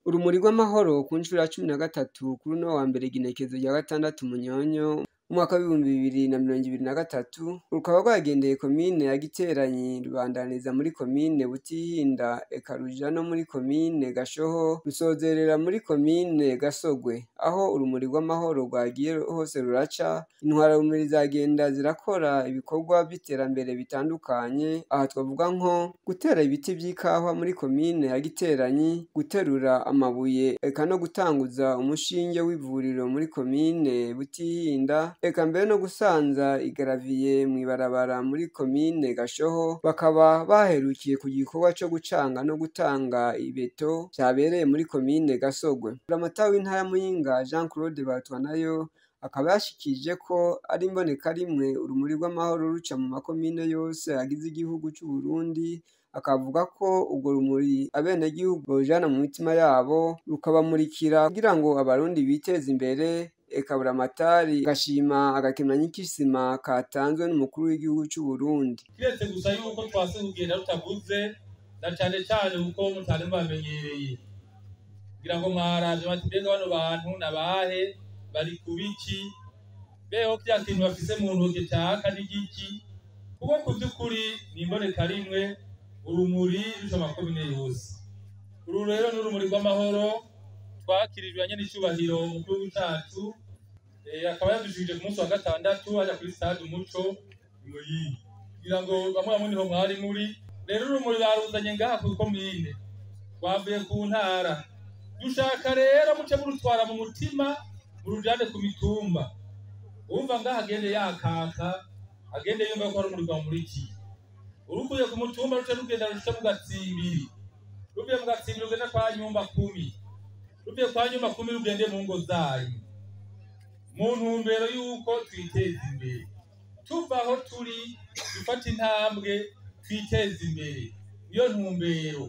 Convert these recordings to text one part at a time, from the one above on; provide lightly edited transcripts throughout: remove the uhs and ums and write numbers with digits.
Urumuri rw'amahoro ku nshuro ya 13 kuri uno wa mbere igenekerezo rya 6 Munyonyo umwaka w'2023, rukaba rwagendeye komine ya Giteranyi, rubandaniza muri komine Butihinda, eka ruja no muri komine Gashoho, rusozerera muri komine Gasogwe. Aho urumuri rw'amahoro rwagiye hose ruraca, intwararumuri zagenda zirakora ibikorwa vy'iterambere bitandukanye. Aha twavuga nko gutera ibiti vy'ikawa muri komine ya Giteranyi, guterura amabuye, eka no gutanguza umushinge w'ivuriro muri komine Butihinda, eka mbere no gusanza igaraviye mw'ibarabara muri komine Gashoho. Bakaba baherukiye ku gikorwa co gucanga no gutanga ibeto vyabereye muri komine Gasogwe. Buramatari w'intara ya Muyinga Jean Claude Barutwanayo akaba yashikirije ko ari imbonekarimwe urumuri rw'amahoro ruca mu makomine yose agize igihugu c'Uburundi, akavuga ko urwo rumuri abenegihugu borujana mu mitima yabo rukabamurikira kugira ngo abarundi biteze imbere. Eka Buramatari agashima agakemanyi k'isima katanzwe n'umukuru w'igihugu c'Uburundi. Kiretse gusa yuko twase kugenda rutavuze, na cane cane kuko mutari mubamenyereye, kugira ngo mwaraje bati mbega bano bantu nabahe, bari kubiki, beho kiriya kintu bafise mu ntoke caka n'igiki? Kuko ku vy'ukuri ni imbonekarimwe urumuri ruca amakomine yose. Uru rero ni urumuri rw'amahoro twakirijwe nyene icubahiro umukuru w'igihugu cacu, akaba yadushikije ku munsi wa 6 aja kuri stade Umuco Muyinga, kugira ngo bamwe bamwe niho mwari muri. Rero urumuri baruzanye ngaha ku komine, rwavuye ku ntara. Dushaka rero muce murutwara mu mutima, murujane ku mitumba. Uwumva ngaha agende yakaka, agende yumva ko ari urumuri rwamurikiye. Uruvuye ku mutumba ruce rugenda ruce mu gatsimbiri, ruvuye mu gatsimbiri rugenda kwa nyumba 10, ruvuye kwa nyumba 10 rugende mu ngo zanyu, mu ntumbero y'uko twiteza imbere. Tuva aho turi dufata intambwe twiteza imbere, niyo ntumbero.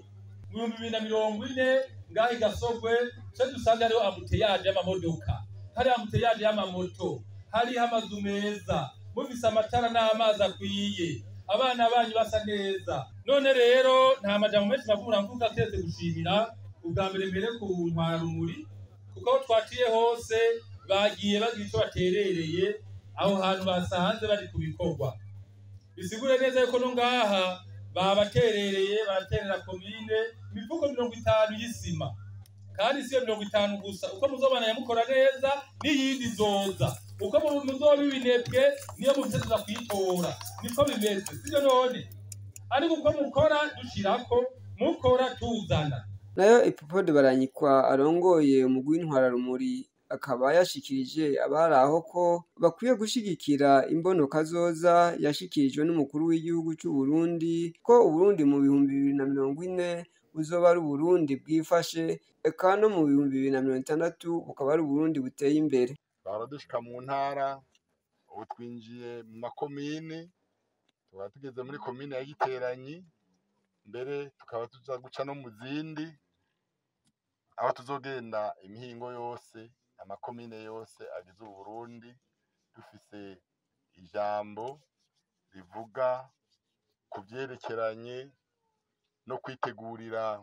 Mu 2040 ngaha i Gasogwe twe dusanze hariho ambuteyaje y'amamodoka, hari ambuteyaje y'amamoto, hariho amazu meza, mufise amatara n'amazi akwiye, abana banyu basa neza. None rero nta majambo menshi navura mvuga kiretse gushimira ubwa mbere mbere ku ntwararumuri, kuko aho twaciye hose bagiye bagira ico baterereye aho hantu basanze bari ku bikorwa. Bisigure neza yuko no ngaha babaterereye, baraterera komine imifuko 50 y'isima, kandi si iyo 50 gusa. Uko muzobana yamukora neza n'iyindi izoza, uko muzoba ibinebwe niyo mufise tuza kuyitora. Niko bimeze, sivyo none? Ariko uko mukora dushirako, mukora tuzana. Nayo Epipode Baranyikwa arongoye umugwi w'intwararumuri akaba yashikirije abari aho ko bakwiye gushigikira imbono kazoza yashikirijwe n'umukuru w'igihugu c'Uburundi, ko Uburundi mu 2040 buzoba ari Uburundi bwifashe, eka no mu 2060 bukaba ari Uburundi buteye imbere. Bahora dushika mu ntara, ubu twinjiye mu makomine, tukaba tugeze muri komine ya Giteranyi, mbere tukaba tuza guca no mu zindi, aho tuzogenda imihingo yose, amakomine yose agize Uburundi, dufise ijambo rivuga ku vyerekeranye no kwitegurira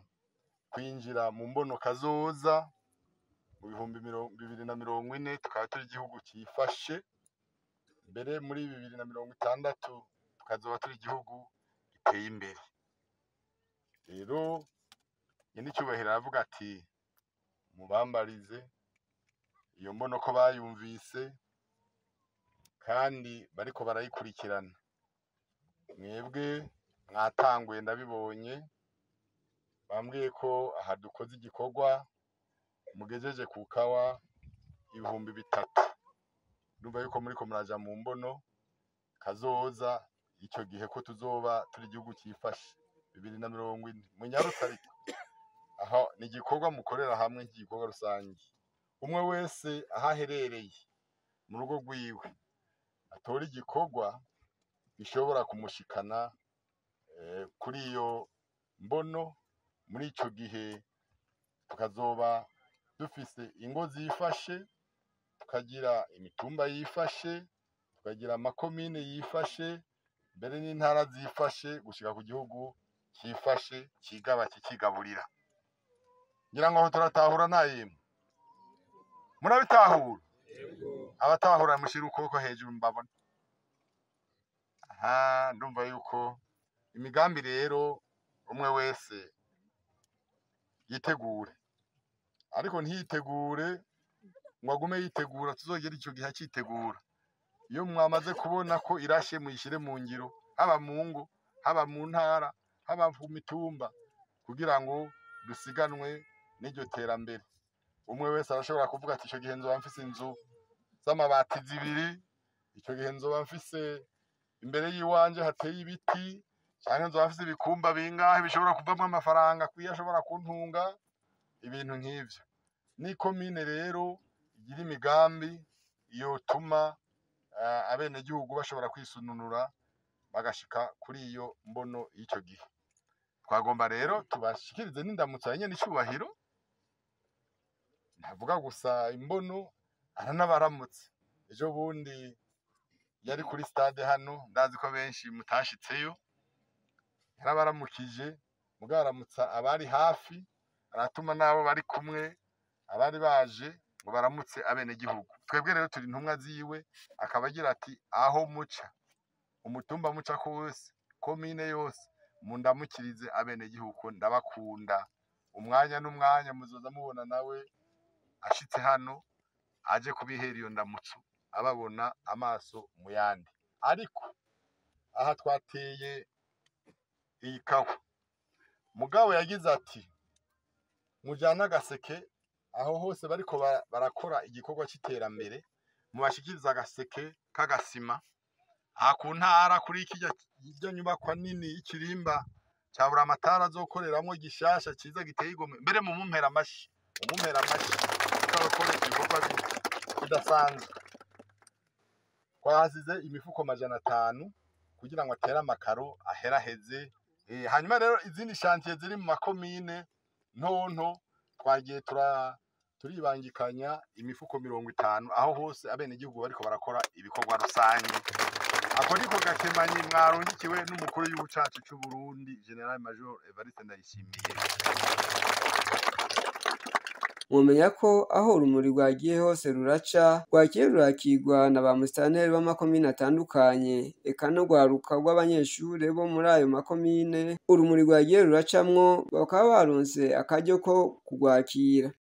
kwinjira mu mbono kazoza mu 2040, tukaba turi igihugu cifashe, mbere muri 2060 tukazoba turi igihugu giteye imbere. Rero nyenicubahiro aravuga ati mubambarize iyo mbono ko bayumvise kandi bariko barayikurikirana. Mwebwe mwatanguye ndabibonye, bambwiye ko aha dukoze igikorwa mugejeje ku kawa 3000. Ndumva yuko muriko muraja mu mbono kazoza ico gihe ko tuzoba turi igihugu cifashe 2040. Munyarutse ariko aho ni igikorwa mukorera hamwe, nk'igikorwa rusange, umwe wese aho aherereye mu rugo rwiwe atora igikorwa gishobora kumushikana kuri iyo mbono. Muri ico gihe tukazoba dufise ingo zifashe, tukagira imitumba yifashe, tukagira amakomine yifashe, mbere n'intara zifashe, gushika ku gihugu cifashe kigaba kikigaburira. Ngira ngo aho turatahura nayimwe. Murabitahura? Abatahura mushira ukuboko hejuru mbabona. Aha, ndumva yuko imigambi rero umwe wese yitegure, ariko ntiyitegure ngo agume yitegura, tuzogera ico gihe acitegura. Iyo mwamaze kubona ko irashe muyishire mu ngiro, haba mu ngo, haba mu ntara, haba ku mitumba, kugira ngo dusiganwe n'iryo terambere. Umwe wese arashobora kuvuga ati ico gihe nzoba mfise inzu z'amabati 2, ico gihe nzoba mfise imbere y'iwanje hateye ibiti, canke nzoba mfise ibikumba bingahe bishobora kuvamwo amafaranga akwiye ashobora kuntunga, ibintu nk'ivyo. Ni komine rero igira imigambi yotuma abenegihugu bashobora kwisununura bagashika kuri iyo mbono y'ico gihe. Twagomba rero tubashikirize n'indamutso ya nyene icubahiro, ntavuga gusa imbono, aranabaramutse. Ejo bundi yari kuri stade hano, ndazi ko benshi mutashitseyo, yarabaramukije, mugaramutsa abari hafi, aratuma n'abo bari kumwe, abari baje ngo baramutse abenegihugu. Twebwe rero turi intumwa ziwe, akaba agira ati aho muca, umutumba muca ko wose, komine yose, mundamukirize abenegihugu, ndabakunda. Umwanya n'umwanya muzoza mubona nawe ashitse hano aje kubihera iyo ndamutso, ababona amaso mu yandi. Ariko aha twateye iyi kawa, mugabo yagize ati mujane agaseke aho hose bariko barakora igikorwa c'iterambere, mubashikiriza agaseke k'agasima. Aha ku ntara kuri kirya nyubakwa nini y'ikirimba ca Buramatari azokoreramwo gishasha ciza giteye igomwe, mbere mumumpera amashi, mumumpera amashi kuko abakora ibikorwa bidasanzwe. Twahasize imifuko 500 kugira ngo atere amakaro aheraheze. Hanyuma rero izindi shantiye ziri mu makomine ntonto twagiye turibangikanya imifuko 50 aho hose abenegihugu bariko barakora ibikorwa rusange. Ako niko gakemanyi mwarungikiwe n'umukuru w'igihugu cacu c'u Burundi General Major Evariste Ndayishimiye. Mwomenya ko aho urumuri rwagiye hose ruraca, rwagiye rurakirwa na ba musitanteri b'amakomine atandukanye, eka n'urwaruka rw'abanyeshure bo muri ayo makomine. Urumuri rwagiye ruracamwo bakaba baronse akaryo ko kurwakira.